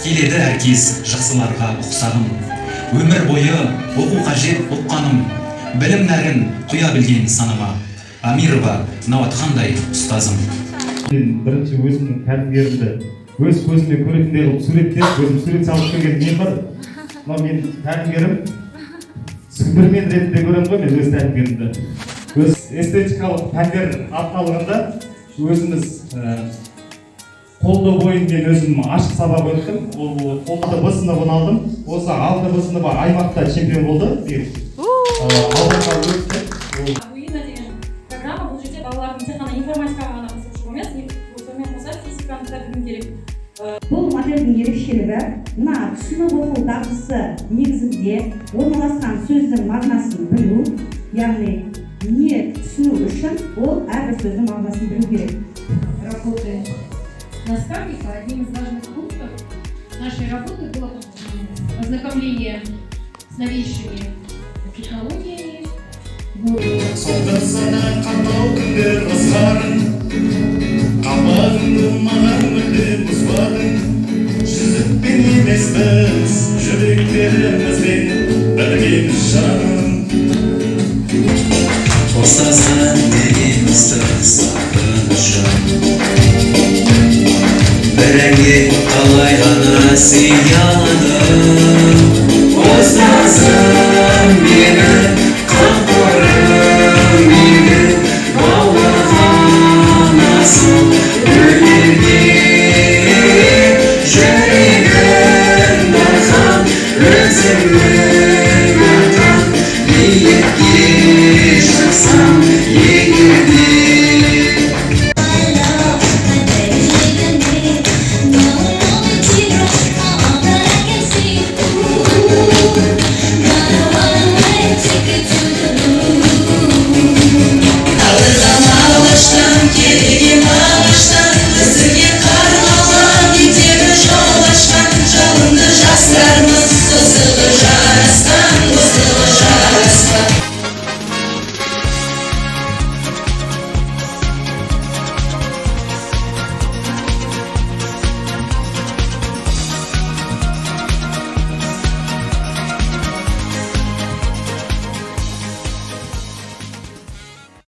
Келеді әркез жақсыларға ұқсағым. Өмір бойы оқу қажет ұққаным, білім нәрін құя білген санама. Амирова Науатхандай ұстазым. Мен бірінші өзімнің тәлімгерімді өз көзіммен көретіндей қылып суреттеп, өзім сурет салып келген мен бар. Мынау менің тәлімгерім, супермен ретінде көремін ғой мен өз тәлімгерімді. Өз эстетикалық пәндер апталығында өзіміз қолдау бойын мен өзім ашық сабақ өттім. Ол қолды Б сыныбын алдым. Осы алты Б сыныбы аймақта чемпион болды биыл. Ауданға өтті. Ол Arduino деген программа. Бұл жерде балалардың тек қана информатикаға ғана қызығушылығы емес, сонымен қоса физиканы да білу керек. Бұл модельдің ерекшелігі мына түсініп оқу дағдысы негізінде орналасқан сөздің мағынасын білу, яғни не түсіну үшін ол әрбір сөздің мағынасын білу керек. Работы наставника, одним из важных пунктов нашей работы было ознакомление с новейшими технологиями. Солдырса да қаттау күндер ызғарын, қабағыңды маған мүлде бұзбадың. Жүзікпен емес, біз жүректерімізбен біргеміз, жаным. Ұстазға деген ыстық сағынышым бір әнге қалай ғана сыя алады?